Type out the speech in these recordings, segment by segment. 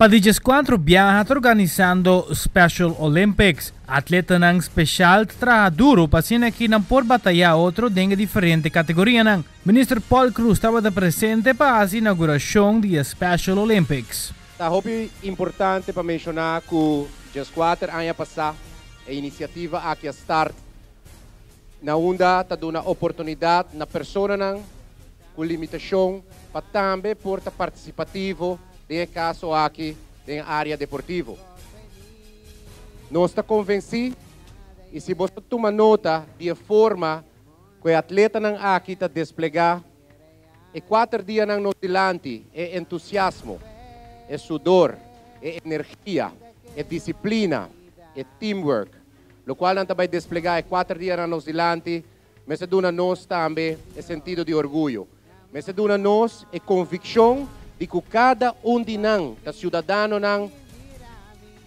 Pa di 14 biaha ta organisando Special Olympics. Atletanan special ta traha duro pa asina cu nan por bataya otro den diferente categorianan. Minister Paul Croes tabata presente pa e inauguracion di Special Olympics. Ta hopi importante pa menciona cu 14 aña pasa e iniciativa aki a start na unda ta duna oportunidad na personanan cu limitacion pa tambe por ta participativo den caso aki den area deportivo. Nos ta convenci y si bo tuma nota di forma cu e atletanan aki ta desplega e 4 dianan nos dilanti e entusiasmo, e sudor, e energia, e disciplina, e teamwork, lo cual nan tambe desplega e 4 dianan nos dilanti, mester duna nos tambe e sentido di orguyo. Mester duna nos e conviccion di cu cada un di nan, ta ciudadanonan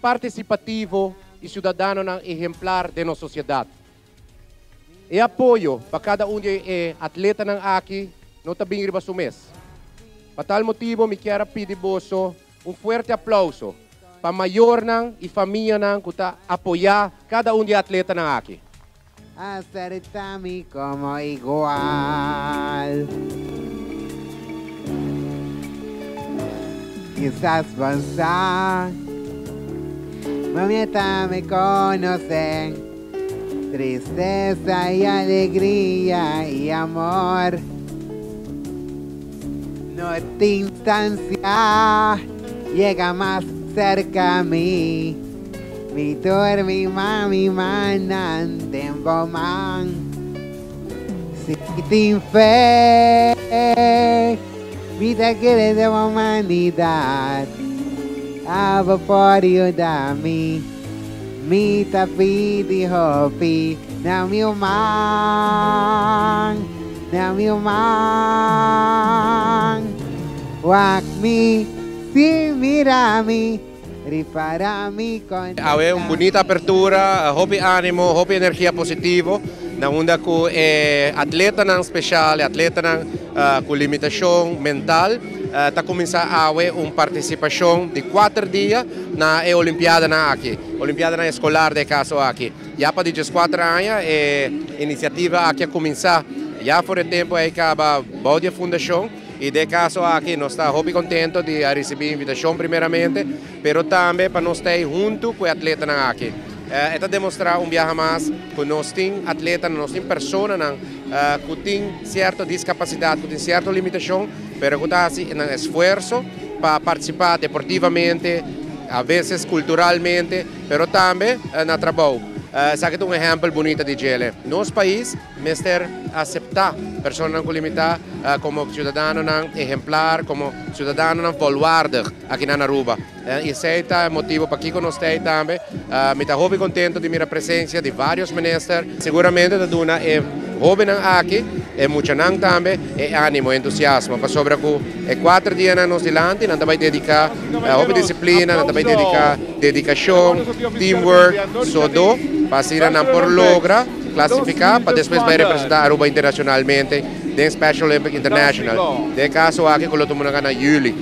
participativo y ciudadanonan ehemplar di nos sociedad. E apoyo pa cada un di e atletanan aki no ta bin riba su mes. Pa tal motibo mi kier pidi boso un fuerte aplauso pa mayornan y famianan cu ta apoya cada un di e atletanan aki. Acertami como igual. Quizás pensar, mamita me conocen, tristeza y alegría y amor. No te instancia, llega más cerca a mí. Mi dormi mami manan tempo man. Si tin fe, mi ta kere den humanidad. Abo por yuda mi, mi ta pidi hopi, na mi man, na mi man. Wak mi, si mira mi, ripara mi con. Awe un bunita apertura, hopi animo, hopi energia positivo. Na unda cu e atletanan special, atletanan cu limitacion mental, ta cuminsa awe un participacion di 4 dia na e Olimpiadanan aki, Olimpiadanan escolar den caso aki. Ya pa di 14 aña e iniciativa aki a cuminsa, ya for e tempo ey caba bou di fundacion y den caso aki nos ta hopi contento di ricibi invitacion primeramente, pero tambe pa nos ta hunto cu e atletanan aki. E ta demostra un biaha mas cu nos tin atleta, nos tin personanan cu tin cierto discapacidad, cu tin cierto limitacion, pero cu ta haci un esfuerso pa participa deportivamente, a veces culturalmente, pero tambe na trabou. Esaki ta un ehempel bunita di dje. Nos pais mester acepta personanan cu limita como ciudadanonan ehemplar, como ciudadanonan volwaardig aki na Aruba. Y esey ta e motibo pakico nos ta tambe. Mi ta hopi contento di mira presencia di varios minister. Seguramente ta duna e hobennan aki, e muchanan tambe, e animo, entusiasmo. Pasobra cu e 4 dianan nos dilanti, nan ta bay dedica hopi disciplina, nan ta bay dedica dedicacion, teamwork, sodo, pa asina nan por logra clasifica, pa despues bay representa Aruba internacionalmente den Special Olympic International. Den caso aki, cu lo tuma na juli.